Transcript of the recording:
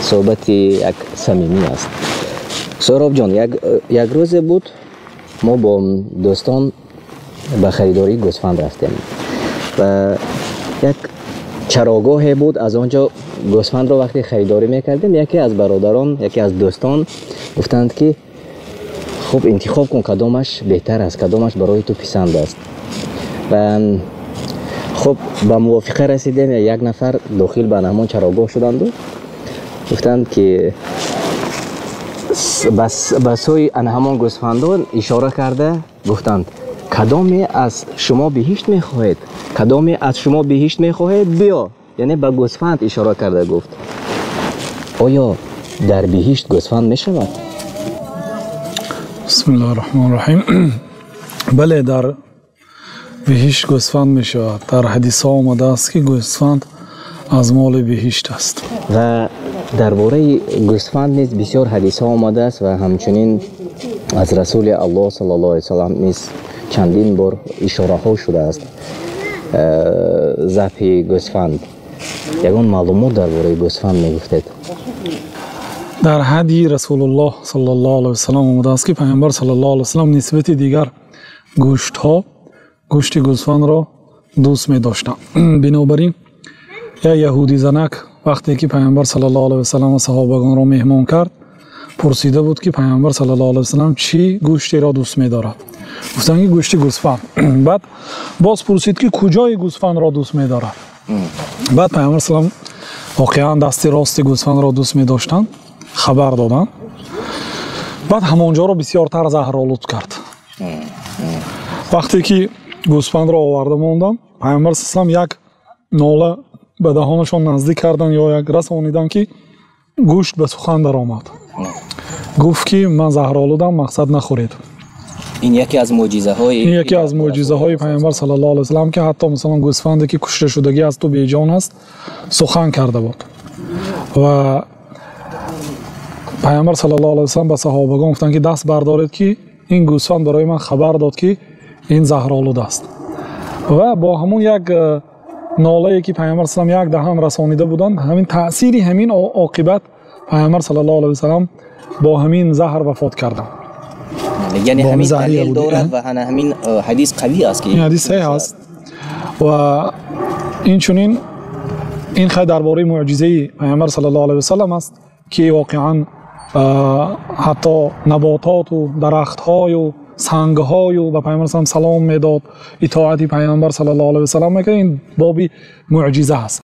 Суҳбати як самимӣ аст. Соҳробҷон, як рӯзе буд, мо бо дӯстон ба харидории гӯсфанд рафтем ва як чарогоҳе буд. Аз он ҷо гӯсфандро вақте харидорӣ мекардем, яке аз бародарон, яке аз дӯстон гуфтанд, ки хуб, интихоб кун, кадомаш беҳтар аст, кадомаш барои ту писанд аст. Ва хуб, ба мувофиқа расидем. Як нафар дохил ба ҳамон чарогоҳ шуданду гуфтанд, ки ба сӯи ана ҳамон гӯсфандон ишора карда гуфтанд: «Кадоме аз шумо биҳишт мехоҳед? Кадоме аз шумо биҳишт мехоҳед, биё!» Яъне ба гӯсфанд ишора карда гуфт. Оё дар биҳишт гӯсфанд мешавад? Бисмиллоҳи раҳмони раҳим. Бале, дар биҳишт гӯсфанд мешавад. Дар ҳадисҳо омадааст, ки гӯсфанд аз моли биҳишт аст. Ва дар бораи гӯсфанд низ бисёр ҳадисҳо омадааст ва ҳамчунин аз Расули Аллоҳ саллаллоҳу алайҳи васаллам низ чандин бор ишораҳо шудааст. Забҳи гӯсфанд, ягон маълумот дар бораи гӯсфанд мегуфтед? Дар ҳадии Расулуллоҳ саллаллоҳу алайҳи васаллам омадааст, ки Паёмбар саллаллоҳу алайҳи васаллам нисбати дигар гӯштҳо гӯшти гӯсфандро дӯст медоштанд. Бинобар ин як яҳудӣ занак, вақте ки Паёмбар саллаллоҳу алайҳи васаллам ва саҳобагонро меҳмон кард, пурсида буд, ки Паёмбар саллаллоҳу алайҳи васаллам чӣ гӯштеро дӯст медорад. Гуфтанд, ки гӯшти гӯсфанд. Баъд боз пурсид, ки куҷои гӯсфандро дӯст медорад. Баъд Паёмбар саллам воқеан дасти рости гӯсфандро дӯст медоштанд, хабар доданд. Баъд ҳамонҷоро бисёртар заҳролуд кард. Вақте ки гӯсфандро оварда монданд, Паёмбар саллам як нола ба даҳонашон наздик карданд ё як расониданд, ки гӯшт ба сухан даромад, гуфт, ки ман заҳролудам, мақсад нахӯред. Ин яке аз мӯъҷизаҳои Ин яке аз мӯъҷизаҳои Паёмбар саллаллоҳу алайҳи васаллам, ки ҳатто масалан гӯсфанде, ки кушта шудагӣ аст, беҷон аст, сухан карда буд. Ва Паёмбар саллаллоҳу алайҳи васаллам ба саҳобагон гуфтанд, ки даст бардоред, ки ин гӯсфанд барои ман хабар дод, ки ин заҳролуд аст. Ва бо ҳамон як нолае, ки Паёмбар саллам як даҳан расонида буданд, ҳамин таъсири ҳамин оқибат Паёмбар саллаллоҳу алайҳи васаллам бо ҳамин заҳр вафот карданд. Яъне ҳамин далел дорад ва ҳамин ҳадис қавӣ аст, ки Ин ҳадис саҳеҳ аст. Ва инчунин ин хай дар бораи мӯъҷизаи Паёмбар саллаллоҳу алайҳи васаллам аст, ки воқеан ҳатто набототу дарахтҳою сангҳою ба Паёмбар саллам салом медод, итоати Паёмбар саллаллоҳу алайҳи васаллам мекард. Ин боби мӯъҷиза аст.